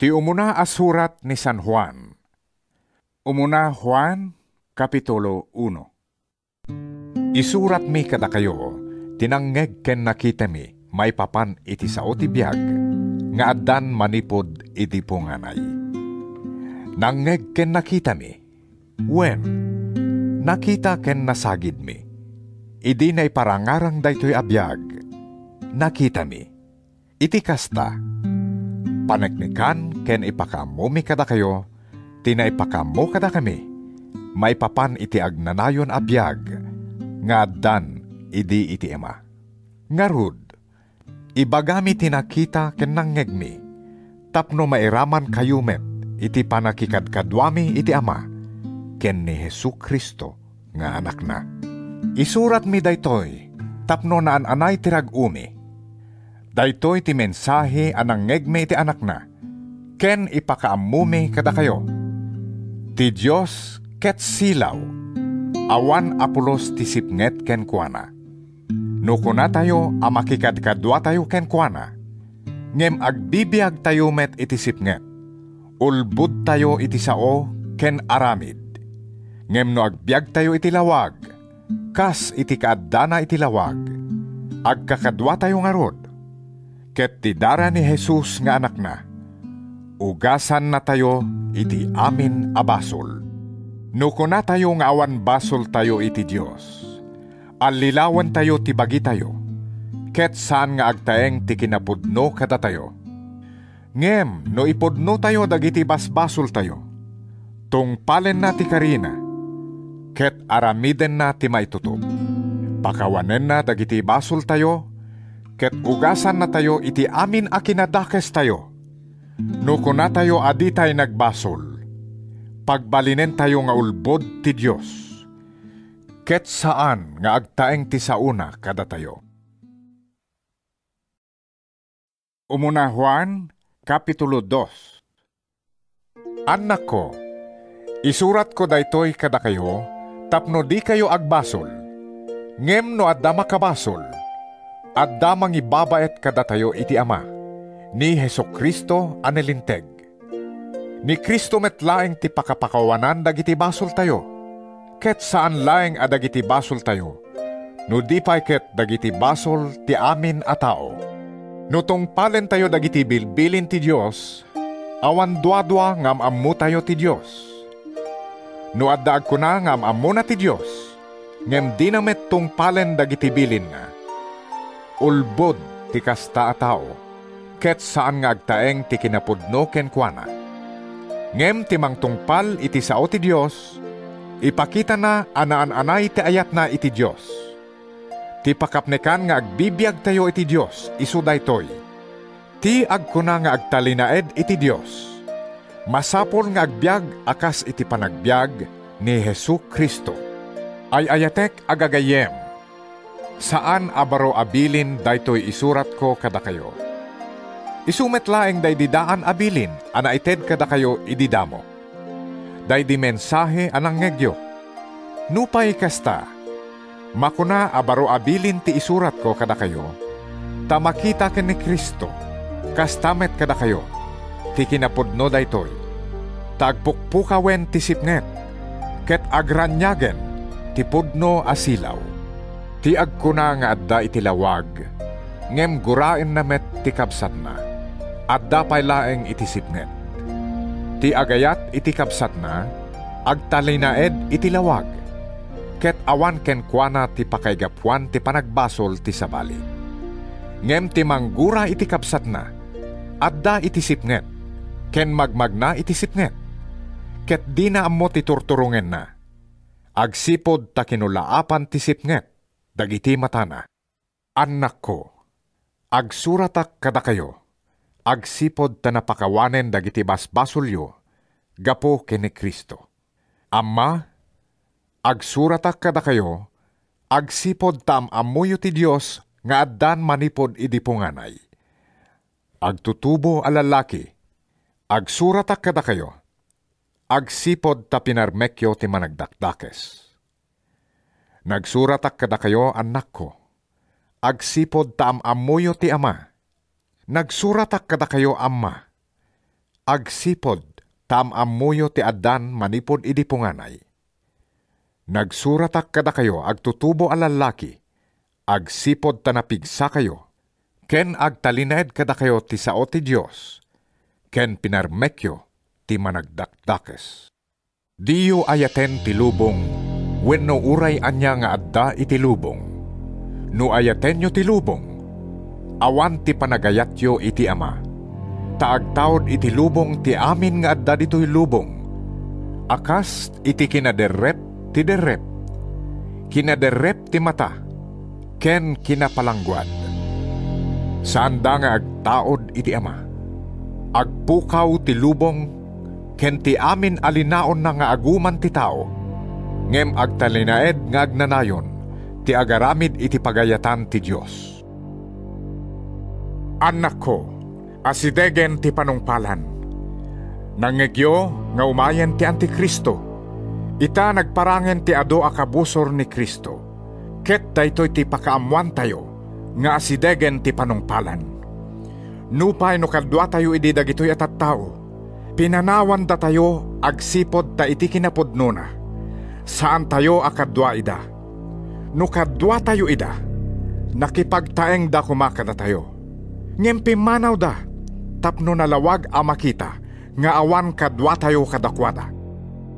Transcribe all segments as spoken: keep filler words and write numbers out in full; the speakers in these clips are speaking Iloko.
Ti umuna a surat ni San Juan. Umuna Juan, Kapitulo uno. Isuratmi kadakayo ti nangngeg ken nakitami maipapan iti sao ti biag nga addan manipud idi punganay. Nangngeg ken nakitami, wen, nakita ken nasagidmi, idi naiparangarang daytoy a biag, nakitami. Iti kasta, paneknekan ken ipakaammomi kadakayo ti naipakaammo kadakami maipapan iti agnanayon a biag nga addan idi iti Ama. Ngarud, ibagami ti nakita ken nangngegmi, tapno mairamankayo met iti pannakikadkaduami iti Ama ken ni Jesu-Cristo nga Anakna. Isuratmi daytoy tapno naan-anay ti rag-omi. Daytoy ti mensahe a nangngegmi iti Anakna, ken ipakaammomi kadakayo. Ti Dios ket silaw, awan a pulos ti sipnget kenkuana. No kunatayo a makikadkaduatayo kenkuana, ngem agbibiagtayo met iti sipnget, ulbodtayo iti sao ken aramid. Ngem no agbiagtayo iti lawag, kas iti kaaddana iti lawag, agkakaduatayo ngarud. Ket ti dara ni Jesus nga Anakna, ugasannatayo iti amin a basol. No kunatayo nga awan basoltayo iti Dios, allilawentayo ti bagitayo, ket saan nga agtaeng ti kinapudno kadatayo. Ngem no ipudnotayo dagiti basbasoltayo, tungpalenna ti karina, ket aramidenna ti maitutop. Pakawanenna dagiti basoltayo, ket ugasannatayo iti amin a kinadakestayo. No kunatayo a ditay nagbasol, pagbalinentayo nga ulbod ti Dios, ket saan nga agtaeng ti saona kadatayo. Umuna Juan, Kapitulo dos. Annakko, isuratko daytoy kadakayo tapno dikayo agbasol. Ngem no adda makabasol, adda mangibabaet kadatayo iti Ama, ni Jesu-Cristo a nalinteg. Ni Cristo met laeng ti pakapakawanan dagiti basoltayo, ket saan laeng a dagiti basoltayo, no di pay ket dagiti basol ti amin a tao. No tungpalentayo dagiti bilbilin ti Dios, awan duadua nga am-ammotayo ti Dios. No adda agkuna nga am-ammona ti Dios, ngem dina met tungpalen dagiti bilinna, ulbod ti kasta a tao, ket saan nga agtaeng ti kinapudno kenkuana. Ngem ti mangtungpal iti sao ti Dios, ipakitana a naan-anay ti ayatna iti Dios. Ti pakapnekan nga agbibiagtayo iti Dios isu daytoy: ti agkuna nga agtalinaed iti Dios, masapul nga agbiag a kas iti panagbiag ni Jesu-Cristo. Ay-ayatek a gagayyem, saan a baro a bilin daytoy isuratko kadakayo. Isu met laeng daydi daan a bilin a naited kadakayo idi damo, daydi mensahe a nangngegyo. Nupay kasta, makuna a baro a bilin ti isuratko kadakayo, ta makita ken ni Cristo, kasta met kadakayo, ti kinapudno daytoy, ta agpukpukawen ti sipnget, ket agranniagen ti pudno a silaw. Ti agkuna nga adda iti lawag, ngem guraenna met ti kabsatna, adda pay laeng iti sipnget. Ti agayat iti kabsatna, agtalinaed iti lawag, ket awan kenkuana ti pakaigapuan ti panagbasol ti sabali. Ngem ti manggura iti kabsatna, adda iti sipnget, ken magmagna iti sipnget, ket dina ammo ti turturongenna, agsipud ta kinulaapan ti sipnget dagiti matana. Annakko, agsuratak kadakayo agsipud ta napakawanen dagiti basbasolyo gapu ken ni Cristo. Amma, agsuratak kadakayo agsipud ta am-ammoyo ti Dios nga addan manipud idi punganay. Agtutubo a lallaki, agsuratak kadakayo agsipud ta pinarmekyo ti Managdakdakes. Nagsuratak kadakayo, annakko, agsipud ta am-ammoyo ti Ama. Nagsuratak kadakayo, amma, Agsipud ta am-ammoyo ti addan manipud idi punganay. Nagsuratak kadakayo, agtutubo a lallaki, agsipud ta napigsakayo, ken agtalinaed kadakayo ti sao ti Dios, ken pinarmekyo ti Managdakdakes. Diyo ayaten ti lubong wenno uray ania nga adda iti lubong. No ayatenyo ti lubong, awan ti panagayatyo iti Ama. Ta agtaud iti lubong ti amin nga adda ditoy lubong, a kas iti kinaderrep ti derrep, kinaderrep ti mata, ken kinapalangguad. Saanda nga agtaud iti Ama. Agpukaw ti lubong ken ti amin a linaonna nga aguman ti tao, ngem agtalinaed nga agnanayon ti agaramid iti pagayatan ti Dios. Annakko, asidegen ti panungpalan. Nangngegyo nga umayen ti Antikristo. Ita, nagparangen ti adu a kabusor ni Cristo, ket daytoy ti pakaammoantayo nga asidegen ti panungpalan. Nupay no kaduatayo idi dagitoy a tattao, pinanawandatayo agsipud ta iti kinapudnona, saantayo a kadua ida. No kaduatayo ida, nakipagtaengda koma kadatayo. Ngem pimmanawda tapno nalawag a makita nga awan kaduatayo kadakuada.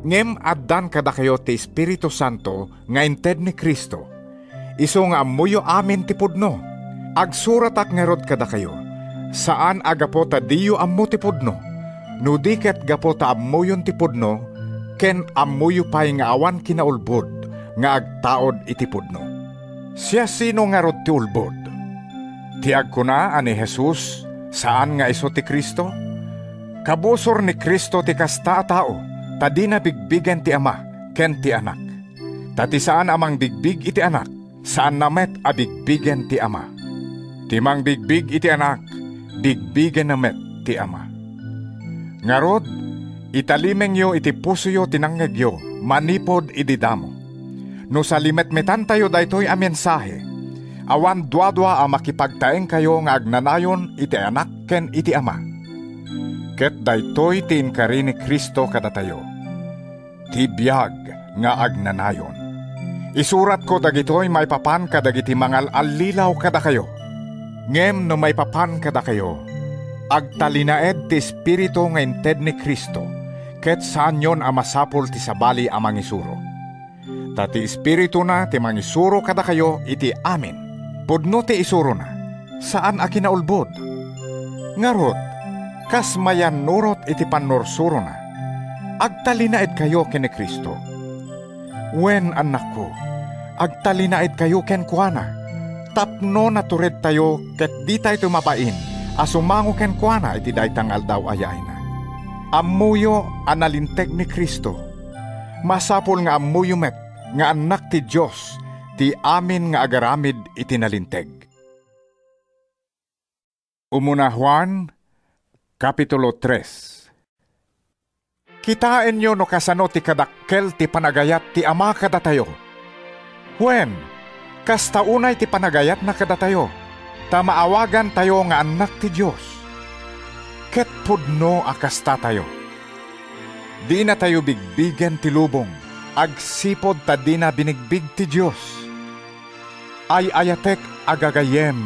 Ngem addan kadakayo ti Espiritu Santo nga inted ni Cristo, isu nga ammoyo amin ti pudno. Agsuratak ngarud kadakayo, saan a gapu ta diyo ammo ti pudno, no di ket gapu ta ammoyon ti pudno, ken ammoyo pay nga awan kinaulbod nga agtaud iti pudno. Siasino ngarud ti ulbod? Ti agkuna a ni Jesus saan nga isu ti Cristo? Kabusor ni Cristo ti kasta a tao, ta dina bigbigen ti Ama ken ti Anak. Ta ti saan a mangbigbig iti Anak, saanna met a bigbigen ti Ama. Ti mangbigbig iti Anak, bigbigenna met ti Ama. Ngarud, italimengyo iti pusoyo ti nangngegyo manipud idi damo. No salimetmetantayo daytoy a mensahe, awan duadua a makipagtaengkayo nga agnanayon iti Anak ken iti Ama. Ket daytoy ti inkari ni Cristo kadatayo, ti biag nga agnanayon. Isuratko dagitoy maipapan kadagiti mangal-allilaw kadakayo. Ngem no maipapan kadakayo, agtalinaed ti Espiritu nga inted ni Cristo, ket saanyon a masapul ti sabali a mangisuro. Ta ti Espirituna ti mangisuro kadakayo iti amin. Pudno ti isurona, saan a kinaulbod. Ngarud, kas mayannurot iti pannursurona, agtalinaedkayo ken ni Cristo. Wen, annakko, agtalinaedkayo kenkuana, tapno naturedtayo ket ditayto mabain a sumango kenkuana iti dayta nga aldaw a yaayna. Ammoyo a nalinteg ni Cristo. Masapul nga ammoyo met nga annak ti Dios ti amin nga agaramid iti nalinteg. Umuna Juan, Kapitulo tres. Kitaenyo no kasano ti kadakkel ti panagayat ti Ama kadatayo. Wen, kasta unay ti panagayatna kadatayo, ta maawagantayo nga annak ti Dios. Ket pudno a kastatayo. Dinatayo bigbigen ti lubong agsipud ta dina binigbig ti Dios. Ay-ayatek a gagayyem,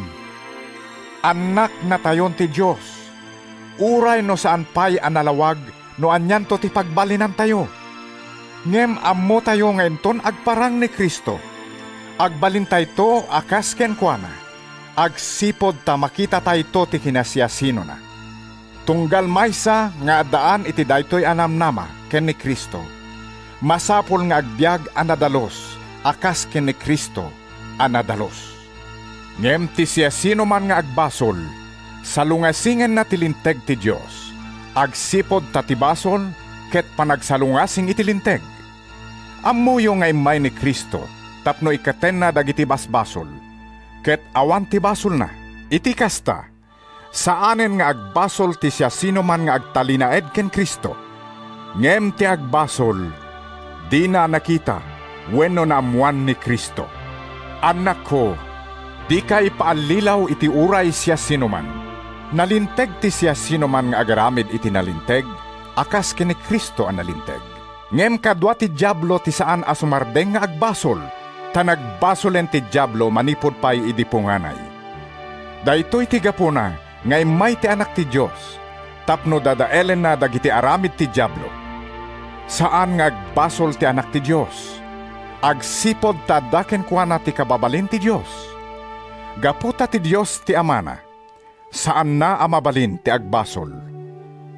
annaknatayon ti Dios, uray no saan pay a nalawag no anianto ti pagbalinantayo. Ngem ammotayo nga inton agparang ni Cristo, agbalintayto a kas kenkuana, agsipud ta makitatayto ti kinasiasinona. Tunggal maysa nga addaan iti daytoy a namnama ken ni Cristo, masapul nga agbiag a nadalus a kas ken ni Cristo a nadalus. Ngem ti siasinoman nga agbasol, salungasingenna ti linteg ti Dios, agsipud ta ti basol ket panagsalungasing iti linteg. Ammoyo nga immay ni Cristo tapno ikkatenna dagiti basbasol, ket awan ti basolna. Iti kasta, saanen nga agbasol ti siasinoman nga agtalinaed ken Cristo. Ngem ti agbasol, dina nakita wenno naammoan ni Cristo. Annakko, dika ipaallilaw iti uray siasinoman. Nalinteg ti siasinoman nga agaramid iti nalinteg a kas ken ni Cristo a nalinteg. Ngem kadua ti Diablo ti saan a sumardeng nga agbasol, ta nagbasolen ti Diablo manipud pay idi punganay. Daytoy ti gapuna nga immay ti Anak ti Dios tapno dadaelenna dagiti aramid ti Diablo. Saan nga agbasol ti Anak ti Dios, agsipud ta adda kenkuana ti kababalin ti Dios. Gapu ta ti Dios ti Amana, saanna a mabalin ti agbasol.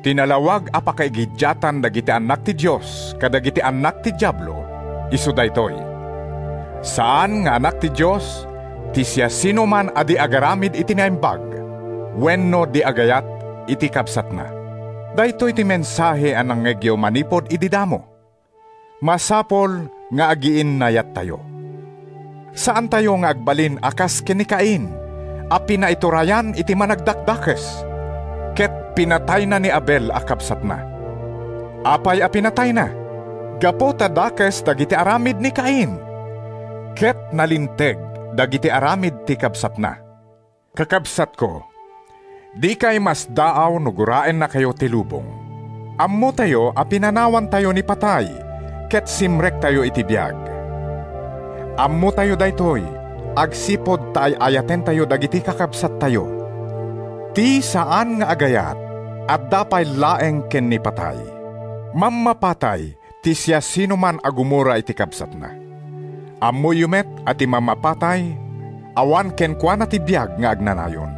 Ti nalawag a pakaigidiatan dagiti annak ti Dios kadagiti annak ti Diablo, isu daytoy: saan nga anak ti Dios ti siasinoman a di agaramid iti naimbag wenno di agayat iti kabsatna. Daytoy ti mensahe a nangngegyo manipud idi damo. Masapul nga agiinnayattayo. Saantayo nga agbalin a kas ken ni Cain a pinaiturayan iti Managdakdakes, ket pinatayna ni Abel a kabsatna. Apay a pinatayna? Gapu ta dakes dagiti aramid ni Cain, ket nalinteg dagiti aramid ti kabsatna. Kakabsatko, dikay masdaaw no guraennakayo ti lubong. Ammotayo a pinanawantayo ni patay ket simrektayo iti biag. Ammotayo daytoy agsipud ta ay-ayatentayo dagiti kakabsattayo. Ti saan nga agayat, adda pay laeng ken ni patay. Mammapatay ti siasinoman a gumura iti kabsatna. Ammoyo met a ti mammapatay, awan kenkuana ti biag nga agnanayon.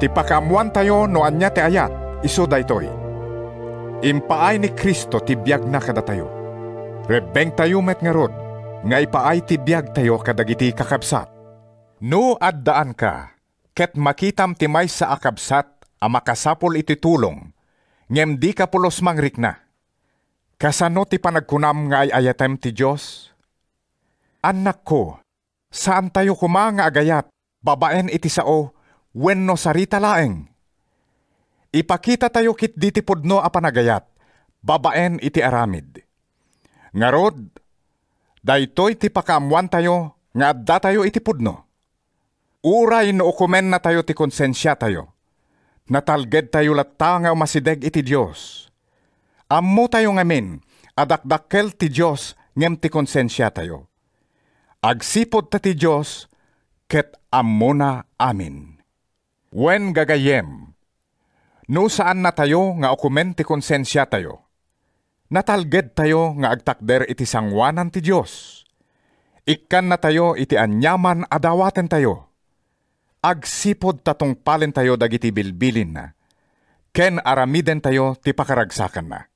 Ti pakaammoantayo no ania ti ayat, isu daytoy: impaay ni Cristo ti biagna kadatayo. Rebbengtayo met ngarud nga ipaay ti biagtayo kadagiti kakabsat. No addaanka ket makitam ti maysa a kabsat a makasapul iti tulong, ngem dika pulos mangrikna, kasano ti panagkunam nga ay-ayatem ti Dios? Annakko, saantayo koma nga agayat babaen iti sao wenno sarita laeng. Ipakitatayo ketdi ti pudno a panagayat babaen iti aramid. Ngarud, daytoy ti pakaammoantayo nga addatayo iti pudno. Uray no ukomennatayo ti konsensiatayo, natalgedtayo latta nga umasideg iti Dios. Ammotayo ngamin a dakdakkel ti Dios ngem ti konsensiatayo. Agsipud ta ti Dios ket ammona amin. Wen, gagayyem, no saannatayo nga ukomen ti konsensiatayo, natalgedtayo nga agtakder iti sangoanan ti Dios. Ikkannatayo iti aniaman a dawatentayo, agsipud ta tungpalentayo dagiti bilbilinna, ken aramidentayo ti pakaragsakanna.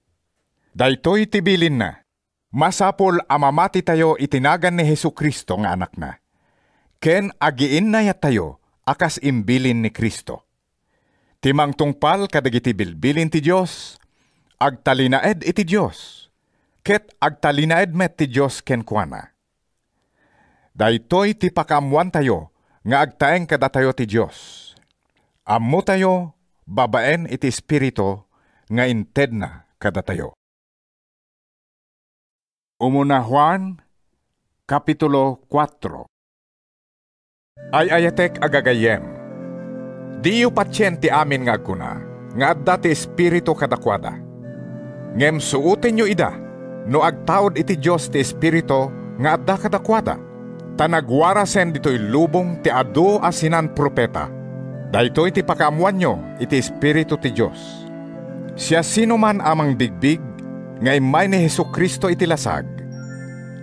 Daytoy ti bilinna: masapul a mamatitayo iti nagan ni Jesu-Cristo nga Anakna, ken agiinnayattayo a kas imbilin ni Cristo. Ti mangtungpal kadagiti bilbilin ti Dios, agtalinaed iti Dios, ket agtalinaed met ti Dios kenkuana. Daytoy ti pakaammoantayo nga agtaeng kadatayo ti Dios. Ammotayo babaen iti Espiritu nga intedna kadatayo. Umuna Juan, Kapitulo kuatro. Ay-ayatek a gagayyem, diyo patien ti amin nga agkuna nga adda ti Espiritu kadakuada. Ngem suotenyo ida no agtaud iti Dios ti Espiritu nga adda kadakuada, ta nagwarasen ditoy lubong ti adu a sinan-profeta. Daytoy ti pakaammoanyo iti Espiritu ti Dios. Siasinoman a mangbigbig nga immay ni Jesu-Cristo iti lasag,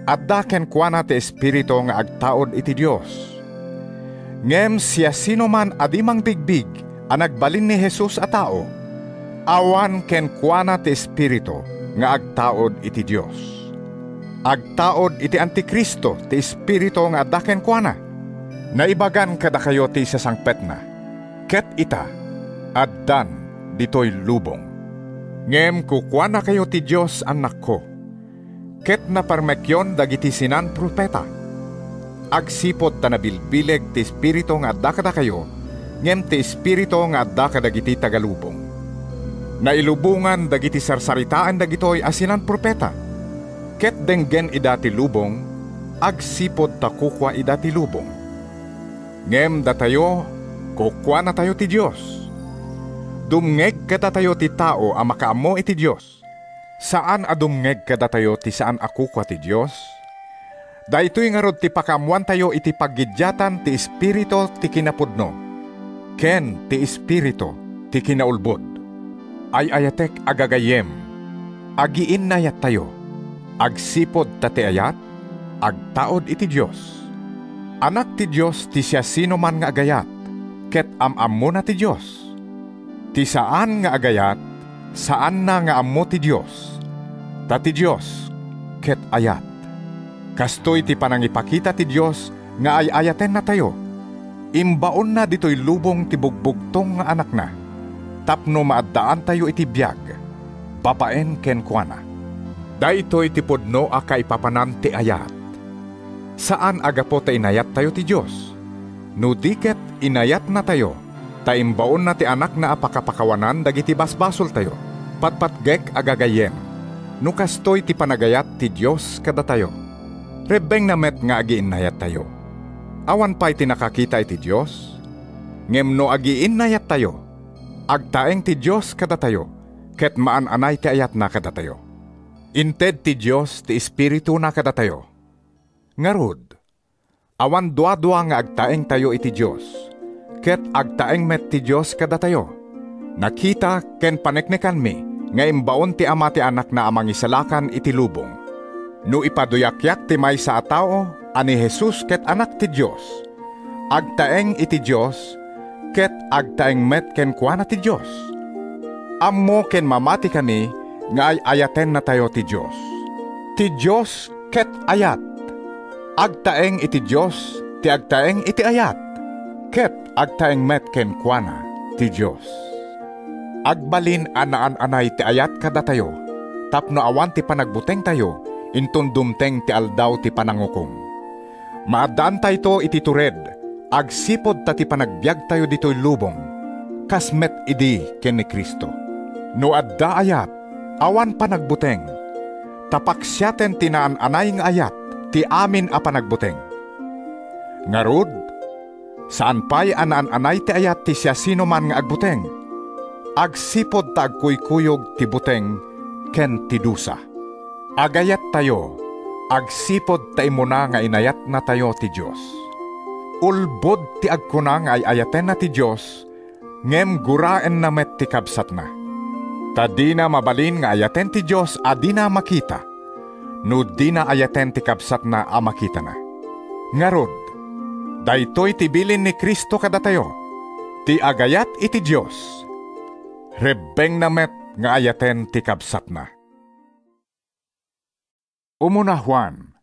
adda kenkuana ti Espiritu nga agtaud iti Dios. Ngem siasinoman a di mangbigbig a nagbalin ni Jesus a tao, awan kenkuana ti Espiritu nga agtaud iti Dios. Agtaud iti Anticristo ti espiritu nga adda kenkuana. Naibagan kadakayo ti sasangpetna, ket ita, addan ditoy lubong. Ngem kukuanakayo ti Dios, annakko, ket naparmekyon dagiti sinan-profeta, agsipud ta nabilbileg ti espiritu nga adda kadakayo, ngem ti espiritu nga adda kadagiti taga-lubong. Nailubongan dagiti sarsaritaen dagitoy a sinan-profeta, ket denggen ida ti lubong, agsipud ta kukua ida ti lubong. Ngem datayo, Kukuanatayo ti Dios. Dumngeg kadatayo ti tao a makaammo iti Dios. Saan a dumngeg kadatayo ti saan a kukua ti Dios. Daytoy ngarud ti pakaammoantayo iti paggiddiatan ti Espiritu ti kinapudno ken ti Espiritu ti kinaulbod. Ay-ayatek a gagayyem, agiinnayattayo. Agsipud ta ti ayat, agtaud iti Dios. Anak ti Dios ti siasinoman nga agayat ket am-ammona ti Dios. Ti saan nga agayat, saanna nga ammo ti Dios, ta ti Dios ket ayat. Kastoy ti panangipakita ti Dios nga ay-ayatennatayo. Imbaonna ditoy lubong ti bugbugtong nga Anakna tapno maaddaantayo iti biag babaen kenkuana. Daytoy ti pudno a kaipapanan ti ayat. Saan a gapu ta inayattayo ti Dios, no di ket inayatnatayo ta imbaonna ti Anakna a pakapakawanan dagiti basbasoltayo. Patpatgek a gagayyem, no kastoy ti panagayat ti Dios kadatayo. Rebbengna met nga agiinnayattayo. Awan pay ti nakakita iti Dios. Ngem no agiinnayattayo, agtaeng ti Dios kadatayo ket maan-anay ti ayatna kadatayo. Inted ti Dios ti Espirituna kadatayo. Ngarud, awan duadua nga agtaengtayo iti Dios, ket agtaeng met ti Dios kadatayo. Nakita ken paneknekanmi nga imbaon ti Ama ti Anakna a Mangisalakan iti lubong. No ipaduyakyak ti maysa a tao a ni Jesus ket Anak ti Dios, agtaeng iti Dios ket agtaeng met kenkuana ti Dios. Ammo ken mamatikami nga ay-ayatennatayo ti Dios. Ti Dios ket ayat. Agtaeng iti Dios ti agtaeng iti ayat, ket agtaeng met kenkuana ti Dios. Agbalin a naan-anay ti ayat kadatayo tapno awan ti panagbutengtayo inton dumteng ti Aldaw ti Panangukom. Maaddaantayto iti tured agsipud ta ti panagbiagtayo ditoy lubong kas met idi ken ni Cristo. No adda ayat, awan panagbuteng, ta paksiaten ti naan-anay nga ayat ti amin a panagbuteng. Ngarud, saan pay a naan-anay ti ayat ti siasinoman nga agbuteng, agsipud ta agkuykuyog ti buteng ken ti dusa. Agayattayo agsipud ta immuna nga inayatnatayo ti Dios. Ulbod ti agkuna nga ay-ayatenna ti Dios, ngem guraenna met ti kabsatna. Ta dina mabalin nga ayaten ti Dios a dina makita, no dina ayaten ti kabsatna a makitana. Ngarud, daytoy ti bilin ni Cristo kadatayo, ti agayat iti Dios, rebbengna met nga ayaten ti kabsatna. Umuna Juan,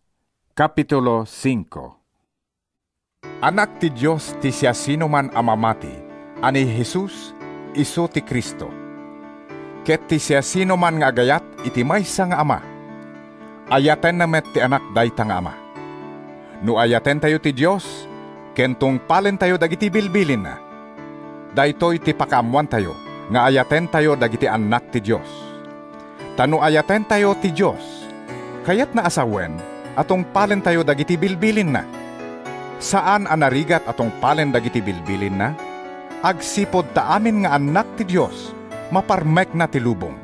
Kapitulo singko. Anak ti Dios ti siasinoman a mamati a ni Jesus isu ti Cristo. Ket ti siasinoman nga agayat iti maysa nga ama, ayatenna met ti Anak dayta nga ama. No ayatentayo ti Dios, ken tungpalentayo dagiti bilbilinna, daytoy ti pakaammoantayo nga ayatentayo dagiti annak ti Dios. Ta no ayatentayo ti Dios, kayatna a sawen a tungpalentayo dagiti bilbilinna. Saan a narigat a tungpalen dagiti bilbilinna, agsipud ta amin nga annak ti Dios, maparmekna ti lubong.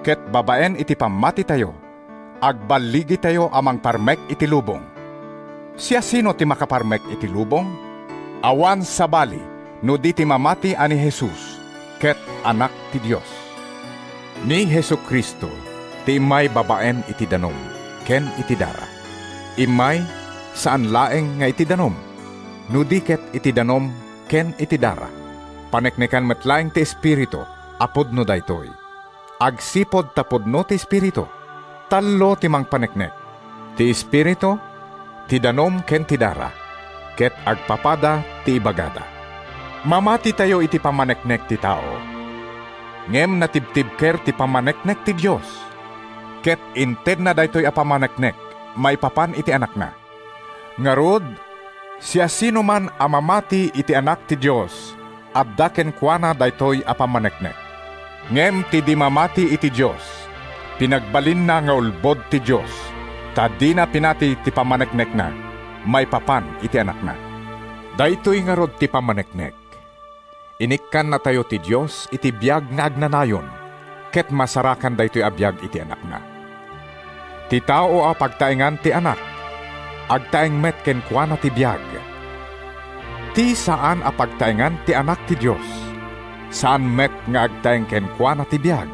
Ket babaen iti pammatitayo, agballigitayo a mangparmek iti lubong. Siasino ti makaparmek iti lubong? Awan sabali no di ti mamati a ni Jesus ket Anak ti Dios. Ni Jesu-Cristo ti immay babaen iti danum ken iti dara. Immay, saan laeng nga iti danum, no di ket iti danum ken iti dara. Paneknekan met laeng ti Espiritu a pudno daytoy. Agsipud ta pudno ti Espiritu, tallo ti mangpaneknek: ti Espiritu, ti danum ken ti dara, ket agpapada ti ibagada. Mamatitayo iti pammaneknek ti tao, ngem natibtibker ti pammaneknek ti Dios, ket intedna daytoy a pammaneknek maipapan iti Anakna. Ngarud, siasinoman a mamati iti Anak ti Dios, adda kenkuana daytoy a pammaneknek. Ngem ti di mamati iti Dios, pinagbalinna nga ulbod ti Dios, ta dina pinati ti pammaneknekna maipapan iti Anakna. Daytoy ngarud ti pammaneknek: Inikkannatayo ti Dios iti biag nga agnanayon, ket masarakan daytoy a biag iti Anakna. Ti tao a pagtaengan ti Anak, agtaeng met kenkuana ti biag. Ti saan a pagtaengan ti Anak ti Dios, saan met nga agtaeng kenkuana ti biag.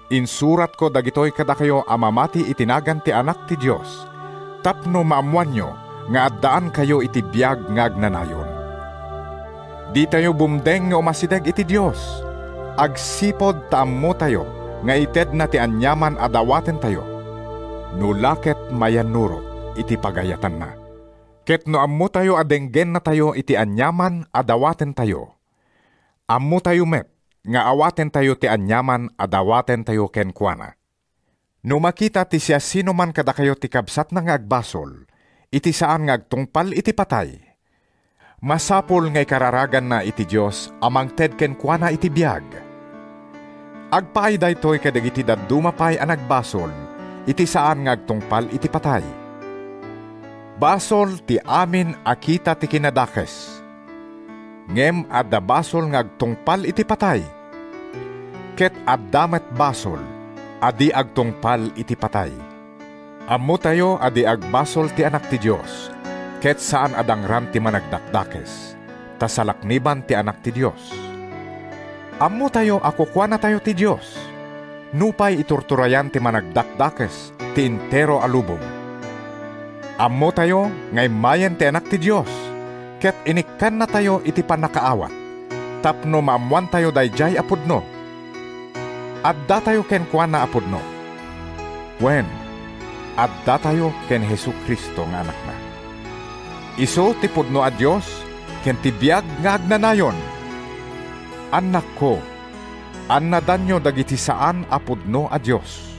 Insuratko dagitoy kadakayo a mamati iti nagan ti Anak ti Dios, tapno maammoanyo nga addaankayo iti biag nga agnanayon. Ditayo bumdeng nga umasideg iti Dios, agsipud ta ammotayo nga itedna ti aniaman a dawatentayo, no la ket mayannurot iti pagayatanna. Ket no ammotayo a denggennatayo iti aniaman a dawatentayo, ammotayo met nga awatentayo ti aniaman a dawatentayo kenkuana. No makita ti siasinoman kadakayo ti kabsatna nga agbasol iti saan nga agtungpal iti patay, masapul nga ikararaganna iti Dios a mangted kenkuana iti biag. Agpaay daytoy kadagiti dadduma pay a nagbasol iti saan nga agtungpal iti patay. Basol ti amin a kita ti kinadakes. Ngem adda basol nga agtungpal iti patay, ket adda met basol a di agtungpal iti patay. Ammotayo a di agbasol ti Anak ti Dios, ket saan a dangram ti managdakdakes, ta salakniban ti Anak ti Dios. Ammotayo a kukuanatayo ti Dios, nupay iturturayan ti managdakdakes ti entero a lubong. Ammotayo nga immayen ti Anak ti Dios, ket inikkannatayo iti pannakaawat, tapno maammoantayo daydiay a pudno. Addatayo kenkuana a pudno. Wen, addatayo ken Jesu-Cristo nga Anakna. Isu ti pudno a Dios ken ti biag nga agnanayon. Annakko, annadanyo dagiti saan a pudno a dios.